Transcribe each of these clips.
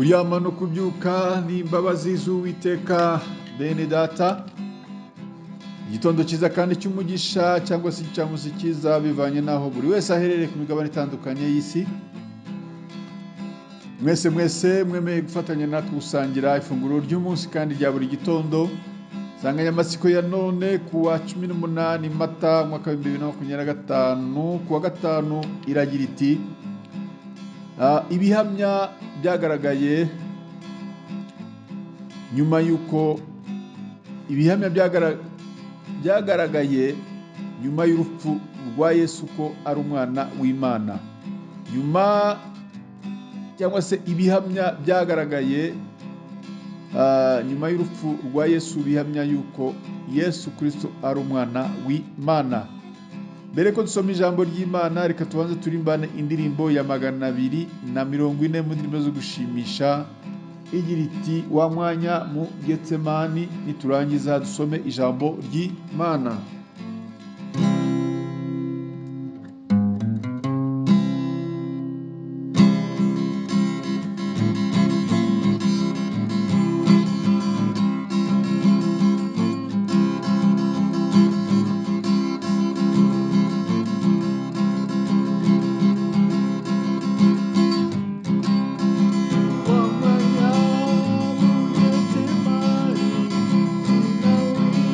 Kuryama no kubyuka ni imbabazi z'Uwiteka. Bene data, igitondo cyiza kandi cy'umugisha cyangwa se igicamunsi cyiza, bivanye n'aho buri wese aherereye ku migabane itandukanye y'isi. Mwese mwese mwemeye gufatanya natwe gusangira ifunguro ry'umunsi kandi rya buri gitondo. Insanganyamatsiko ya none ku wa 18 Mata umwaka wa 2025 ku wa gatanu iragira iti: ibihamya byagaragaye nyuma y'uko ibihamya byagaragaye nyuma y'urupfu rwa Yesu ko ari umwana w'Imana. Nyuma cyangwa se ibihamya byagaragaye nyuma y'urupfu rwa Yesu bihamya yuko Yesu Kristo ari umwana w'Imana. Mbere ko dusoma ijambo ry'Imana, reka tubanze turimbane indirimbo ya 240 mu ndirimbo zo gushimisha, igira iti: wa mwanya mu Getsemani. Niturangiza dusome ijambo ry'Imana. Wa mwanya mu Getsemani, sinawibagirwa.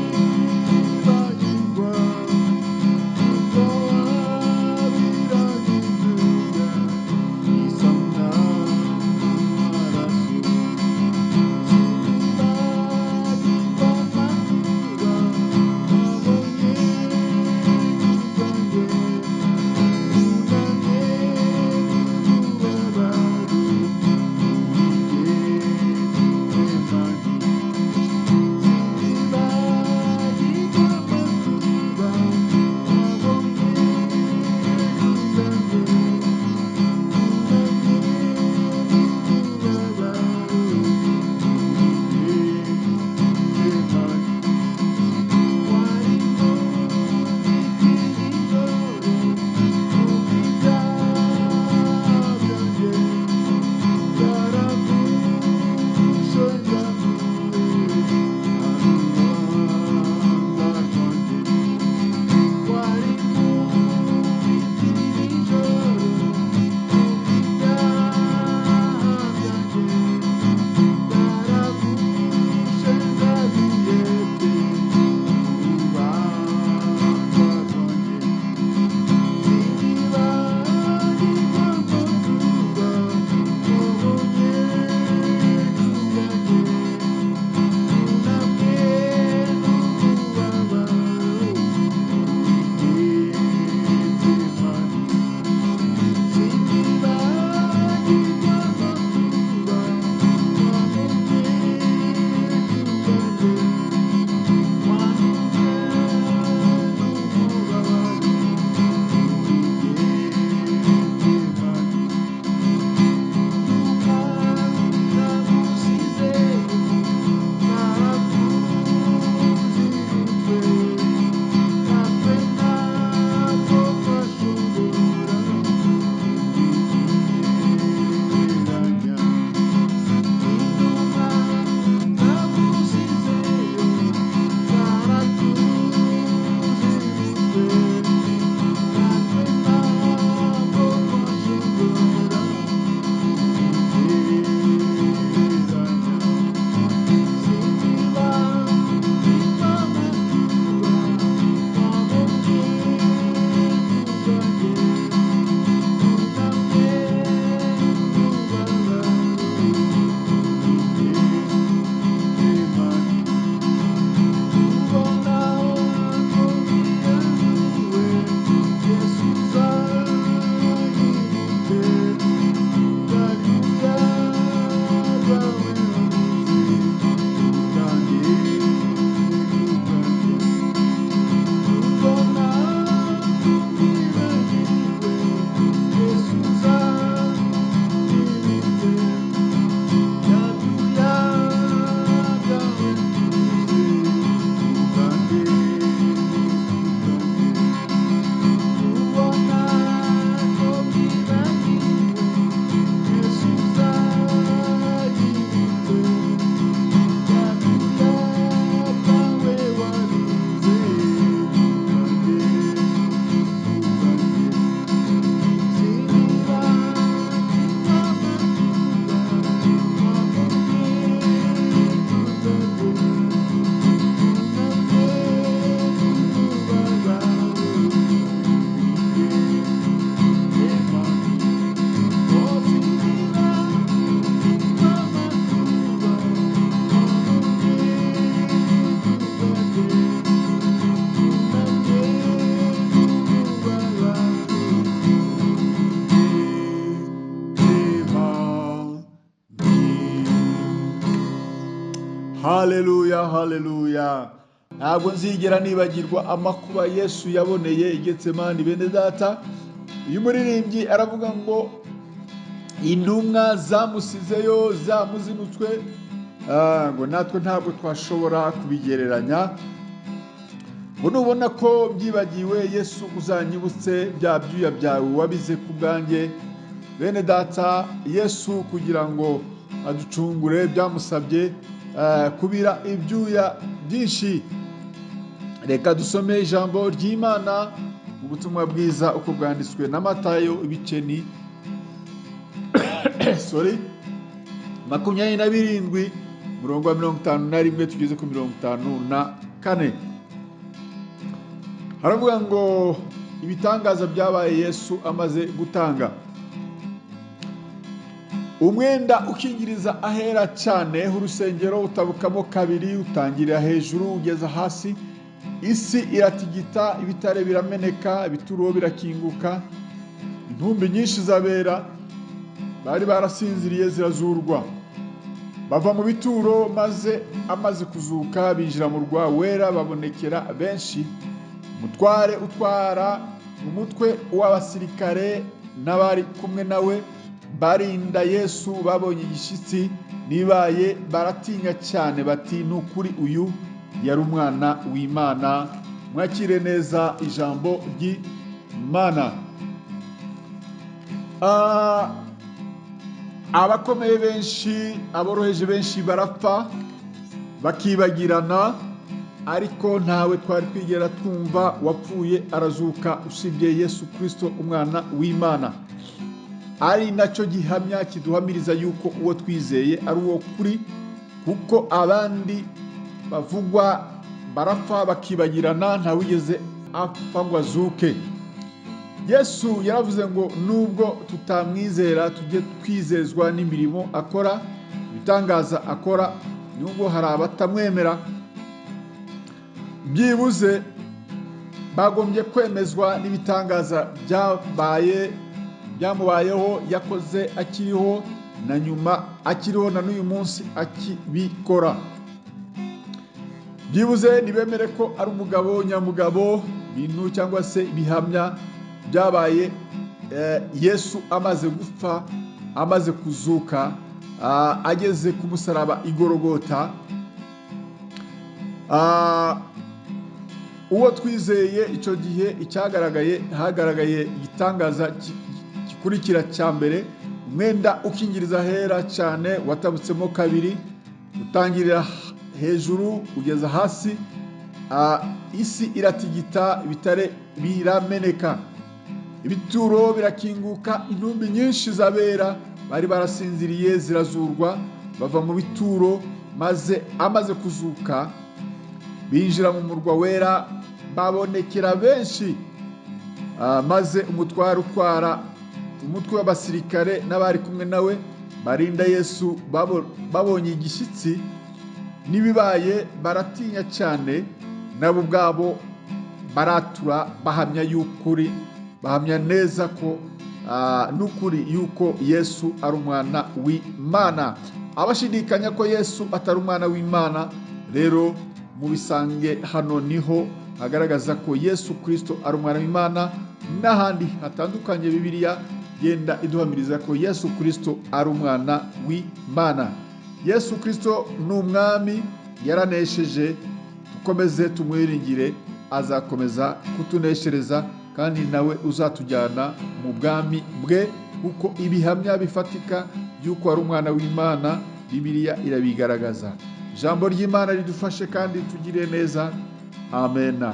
Haleluya, haleluya. Ntabwo nzigera nibagirwa amakuba Yesu yaboneye i Getsemani. Bene data, uyu muririmbyi aravuga ngo intumwa zamusizeyo zamuzinutswe, ngo natwe ntabwo twashobora kubigereranya. Ngo nubona ko byibagiwe Yesu uzanyibutse bya byuya byawe wabize ku bwanjye. Bene data, Yesu kugira ngo aducungure byamusabye kubira ibyuya byinshi. Reka dusome ijambo ry'Imana mu butumwa bwiza uko bwanditswe na Matayo, ibice ni sorry 27, umurongo wa 51 tugeze ku 54. Haravuga ngo ibitangaza byabaye Yesu amaze gutanga umwenda ukingiriza ahera cyane urusengero, utabukamo kabiri, utangirira hejuru ugeza hasi. Isi iratigita, ibitare birameneka, ibituro birakinguka, intumbi nyinshi zabera bari barasinziriye zirazurwa, bava mu bituro. Maze amaze kuzuka binjira mu murwa wera, babonekera benshi. Umutware utwara umutwe w'abasirikare n'abari kumwe nawe barinda Yesu babonye igishyitsi nibaye, baratinya cyane, bati: "Ni ukuri uyu yari umwana w'Imana." Mwakire neza ijambo ry'Imana. Abakomeye benshi, aboroheje benshi barapfa bakibagirana, ariko ntawe twari twigera twumva wapfuye arazuka usibye Yesu Kirisito, umwana w'Imana, ari nacyo gihamya kiduhamiriza yuko uwo twizeye ari uwo kuri, kuko abandi bavugwa barapfa bakibagirana, ntawigeze apfa ngo azuke. Yesu yaravuze ngo nubwo tutamwizera tujye twizezwa n'imirimo akora, ibitangaza akora. Nubwo hari abatamwemera, byibuze bagombye kwemezwa n'ibitangaza byabaye, byamubayeho, yakoze akiriho na nyuma akiriho na n'uyu munsi akibikora. Byibuze ntibemere ko ari umugabo nyamugabo. Ibintu cyangwa se ibihamya byabaye Yesu amaze gupfa, amaze kuzuka, ageze ku musaraba igorogota. Uwo twizeye icyo gihe icyagaragaye, hagaragaye igitangaza gikurikira cya mbere: umwenda ukingiriza ahera cyane watabutsemo kabiri, utangirira hejuru ugeza hasi. Isi iratigita, ibitare birameneka, ibituro birakinguka, intumbi nyinshi zabera bari barasinziriye zirazurwa, bava mu bituro. Maze amaze kuzuka binjira mu murwa wera, babonekera benshi. Maze umutware utwara umutwe w'abasirikare n'abari kumwe nawe barinda Yesu babonye igishyitsi n'ibibaye, baratinya cyane, nabo ubwabo baratura, bahamya y'ukuri, bahamya neza ko n'ukuri yuko Yesu ari umwana w'Imana. Abashidikanya ko Yesu atari umwana w'Imana rero mubisange hano, niho hagaragaza ko Yesu Kirisito ari umwana w'Imana, n'ahandi hatandukanye Bibiliya genda iduhamiriza ko Yesu Kirisito ari umwana w'Imana. Yesu Kirisito ni umwami, yaranesheje, dukomeze tumwiringire, azakomeza kutuneshereza, kandi nawe uzatujyana mu bwami bwe, kuko ibihamya bifatika by'uko ari umwana w'Imana Bibiliya irabigaragaza. Ijambo ry'Imana ridufashe kandi tugire neza. Amena.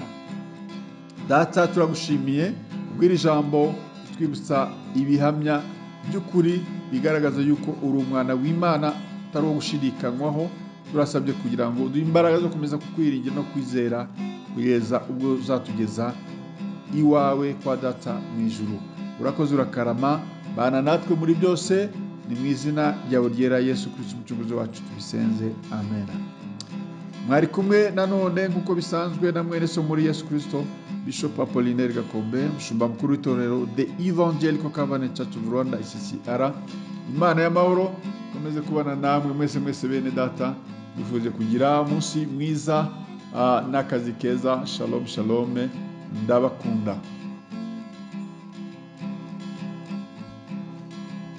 Data, turagushimiye kubw'iri jambo twibutsa ibihamya by'ukuri bigaragaza yuko uri umwana w'Imana utari uwo gushidikanywaho. Turasabye kugira ngo uduhe imbaraga zo gukomeza kukwiringira no kwizera kugeza ubwo uzatugeza iwawe kwa data mu ijuru. Urakoze, urakarama, bana natwe muri byose. Ni mu izina ryawe ryera Yesu Kristo umucunguzi wacu tubisenze, amen. Mwari kumwe nanone nk'uko bisanzwe na mwene so muri Yesu Kristo, Bishop Apollinaire Gakombe, umushumba mukuru w'itorero The Evangelical Covenant Church of Rwanda, ECCR. Imana y'amahoro ikomeze kubana namwe mwese mwese, bene data. Mbifurije kugira umunsi mwiza n'akazi keza. Shalom, shalom, ndabakunda.